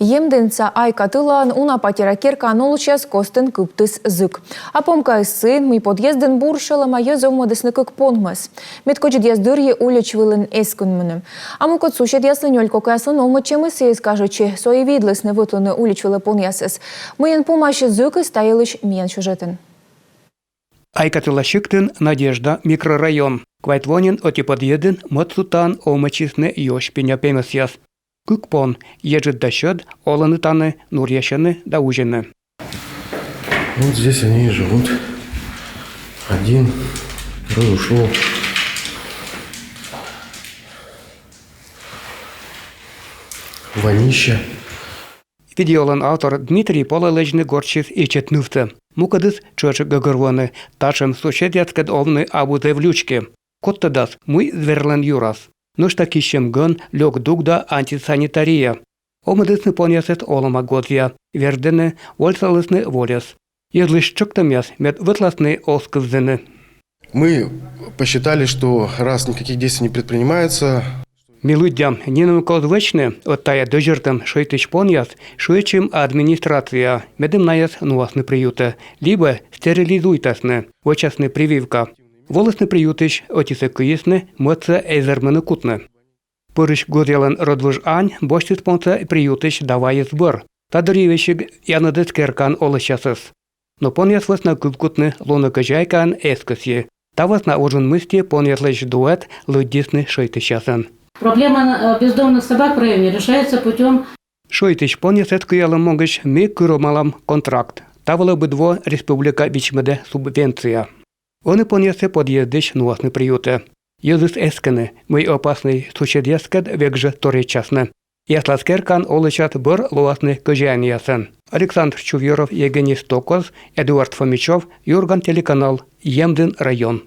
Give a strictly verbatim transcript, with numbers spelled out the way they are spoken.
Емдінса «Айка» тылаын уна патеря керкаын олысьяс костын кыптыс зік. А помкаыс сыын, мый подъездын бур шелӧма йӧз овмӧдісны кык понмӧс. Мед кӧдзыдъяс дырйи улич вылын эскӧдмӧны. А мукӧд суседъяслы, нёль кокаяслӧн, овмӧдчӧмыс сійӧс кажитчӧ, со и видлісны вӧтлыны улич вылӧ понъясӧс. Мыйӧн помасьӧ зікыс, та йылысь миян сюжетын. «Айка» тыла сиктын Надежда микрорайон. Квайт во нин ӧти подъездын мӧд судтаын овмӧдчисны ёсь пиня пемӧсъяс. Кык пон, еджыд да сьӧд, олӧны тані, нуръясьӧны да узьӧны. Вот здесь они и живут. Один, второй ушёл. Вонище. Видеолӧн автор Дмитрий полӧ лэдзны гортсьыс ичӧт нывтӧ. Мукӧдыс тшӧтш гӧгӧрвоӧны, татшӧм суседъяскӧд овны абу зэв лючки. Код тӧдас, мый зверлӧн юрас. Нӧшта киссьӧм гӧн, лёк дук да антисанитария. Овмӧдісны понъясӧс олӧма гозъя, вердӧны, вольсалісны вольӧс. Йӧзлысь тшӧктӧмъяс, мед вӧтласны, оз кывзыны. Мы посчитали, что раз никаких действий не предпринимается, ми лыддям, нинӧм кӧ оз вӧчны, ӧд тайӧ дӧзьӧртӧм шӧйтысь понъяс шыӧдчим администрацияӧ, медым найӧс нуасны приютӧ либӧ стерилизуйтасны, вӧчасны прививка. Волісны приютысь, ӧтисӧ кыйисны, мӧдсӧ эз вермыны кутны. Пӧрысь гозъялӧн рӧдвуж ань босьтіс понсӧ приютысь да вайис бӧр. Та дырйи весиг янӧдіс керкаын олысьясӧс. Но понъяс вӧсна кывкутны лунӧ кӧзяйкаӧн эз кӧсйы. Та вӧсна Вужын мысти понъяслысь дуэт лыддисны шӧйтысьясӧн. Проблема э, бездомных собак в районе решается путем... Шӧйтысь понъясӧс кыялӧм могысь ми кырымалам контракт. Та вылӧ быд во республика вичмӧдӧ субвенция. Ӧні понъяссӧ подъездысь нуасны приютӧ. Йӧзыс эскӧны, мый опаснӧй суседъяскӧд век жӧ торйӧдчасны. И аслас керкаын олысьяс бӧр лоасны кӧзяинъясӧн. Александр Чувьюров, Евгений Стокоз, Эдуард Фомичев, «Юрган» телеканал, Емдін район.